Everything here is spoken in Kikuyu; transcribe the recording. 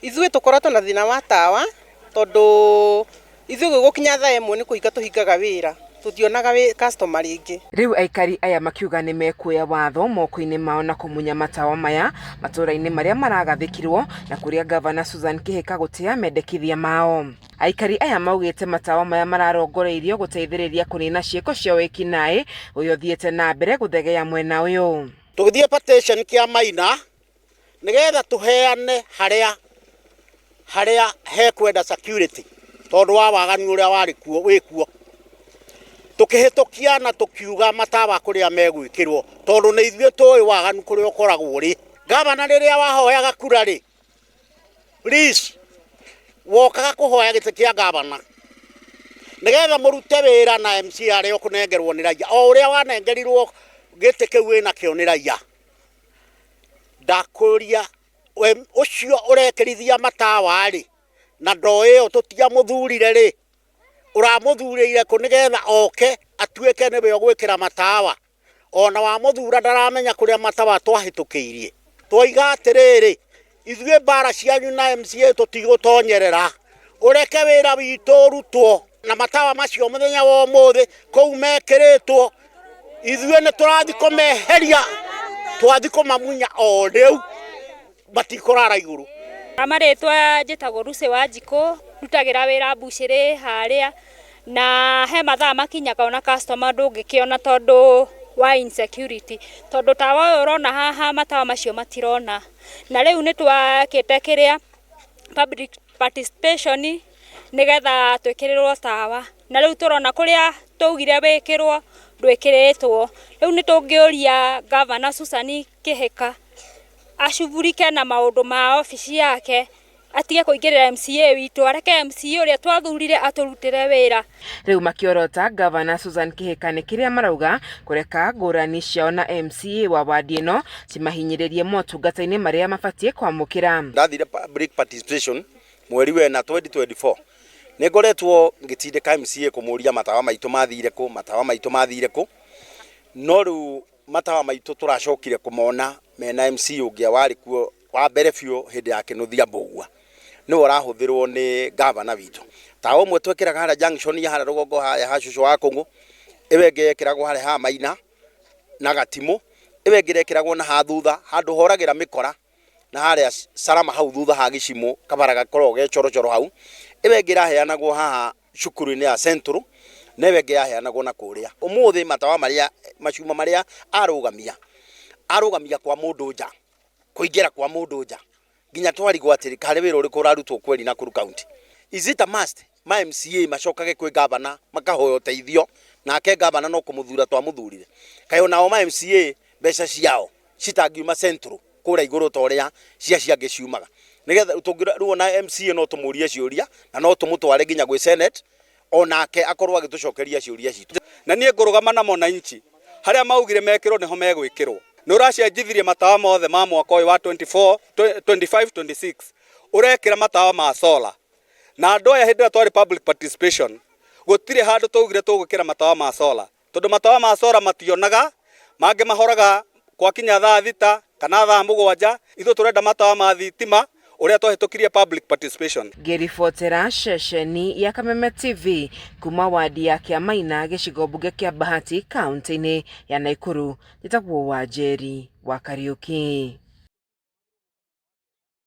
Ithuĩ tũkoretwo na thĩna wa tawa tondũ ithuĩ gũgũkinya thaa 1 nĩ kũhinga tũhingaga wĩra, tũtionaga customer rĩngĩ. Rĩu aikari aya makiuga nĩ mekuoya watho moko-inĩ mao na kũmunya matawa maya matũra-inĩ marĩa maragathĩkirwo na kũrĩa Gavana Susan Kihika gũtĩa mendekithia mao. Aikari aya maugĩte matawa maya mararongoreirio gũteithĩrĩria kũnina ciĩko cia wĩkinaĩ ũrĩa ũthiĩte na mbere gũthegea mwena ũyũ. Tũgĩthiĩ petition kĩa Maina nĩgetha tũheane harĩa harĩa hekwenda security tondũ wa waganu ũrĩa warĩ kuo wĩ kuo. Tũkĩhĩtũkia na tũkiuga matawa kũrĩa megwĩkĩrwo tondũ nĩ ithuĩ tũĩ waganu kũrĩa ũkoragwo ũrĩ. Gavana rĩrĩa wahoyaga kura rĩ, please wokaga kũhoya gĩtĩ kĩa gavana nĩgetha mũrute wĩra na MCA arĩa ũkũnengerwo nĩ raia o ũrĩa wanengerirwo gĩtĩ kĩu wĩnakĩo nĩ raia. Ndakũria ũcio ũrekĩrithia matawa-rĩ, na ndoo ĩyo tũtiamũthurire-rĩ, ũramũthurĩire kũ nĩgetha oke atuĩke nĩwe ũgwĩkĩra matawa? Ona wamũthura ndaramenya kũrĩa matawa twahĩtũkĩirie. Twoiga atĩrĩrĩ, ithuĩ mbara cianyu na MCA tũtigũtonyerera, ũreke wĩra witũ ũrutwo na matawa macio mũthenya wa ũmũthĩ kũu mekĩrĩtwo, ithuĩ nĩ tũrathiĩ kũmeheria, twathiĩ kũmamunya o rĩu, matikũrara igũrũ. Marĩtwa njĩtagwo Lucy Wanjikũ, ndutagĩra wĩra mbucĩrĩ harĩa, na he mathaa makinyaga ona customer ndũngĩkĩona tondũ wa insecurity, tondũ tawa ũyũ ũrona haha matawa macio matirona, na rĩu nĩ twekĩte kĩrĩa public participation nĩgetha twĩkĩrĩrwo tawa, na rĩu tũrona kũrĩa twaugire wĩkĩrwo ndwĩkĩrĩtwo, rĩu nĩ tũngĩũria Governor Susan Kĩhĩka acugurike na maũndũ ma obici yake, atige kũingĩrĩra MCA witũ, areke MCA ũrĩa twathurire atũrutĩre wĩra. Rĩu makĩorota Gavana Susan Kĩhĩka nĩ kĩrĩa marauga kũreka ngũrani ciao na MCA wa wadi ĩno cimahinyĩrĩrie motungata-inĩ marĩa mabatiĩ kwamũkĩra. Ndathire public participation mweri wena 2024 nĩ ngoretwo ngĩtindĩka MCA kũmũria matawa maitũ mathire kũ, matawa maitũ mathire kũ, no rĩu Matawa maitũ tũracokire kũmona mena MC ũngĩa warĩ kuo wa mbere biũ hĩndĩ ya Kĩnuthia Mbũgua, nĩwe ũrahũthĩrwo nĩ gavana witũ. Tawa ũmwe twekĩraga harĩa junction ya harĩa rũgongo harĩa ha cũcũ wa Kũng'ũ, ĩyo ĩngĩ yekĩragwo harĩa ha Maina na Gatimũ, ĩyo ĩngĩ ĩrekĩragwo na ha thutha handũ horagĩra mĩkora na harĩa Salama hau thutha ha Gĩcimũ kabara gakoragwo ge chorochoro hau, ĩyo ĩngĩ ĩraheanagwo haha cukuru-inĩ ya Central na ĩyo ĩngĩ yaheanagwo na kũrĩa. Ũmũthĩ matawa marĩa macuma marĩa arũgamia, arũgamia kwa mũndũ nja, kũingĩra kwa mũndũ nja, nginya twarigwo atĩrĩ karĩ wĩra ũrĩkũ ũrarutwo kweri Nakuru County. Is it a must ma MCA macokage kwĩ gavana makahoya ũteithio nake gavana no kũmũthura twamũthurire? Kaĩ onao ma MCA mbeca ciao citangiuma Central kũrĩa igũrũ ta ũrĩa cia ciangĩ ciumaga? Nĩgetha rĩu ona MCA no tũmũrie ciũria na no tũmũtware nginya gwĩ Senate onake akorwo agĩtũcokeria ciũria citũ. Na niĩ ngũrũgama na mwananchi harĩa maugire mekĩrwo nĩho megwĩkĩrwo. Nĩ ũracenjithirie matawa mothe ma mwaka ũyũ wa 24, 25, 26 ũrekĩra matawa ma solar. Na andũ aya hĩndĩ ĩrĩa twarĩ public participation gũtirĩ handũ twaugire tũgwĩkĩra matawa ma solar. Tondũ matawa ma solar mationaga, mangĩ mahoraga gwakinya thaa 6 kana thaa 7, ithuĩ tũrenda matawa ma thitima ũrĩa twahĩtũkirie public participation. Ngĩribotera ceceni ya Kameme TV kuma wadi ya Kĩamaina gĩcigo mbunge kĩa Bahati kaunti-inĩ ya Naikuru, njĩtagwo Wanjeri wa Kariũki.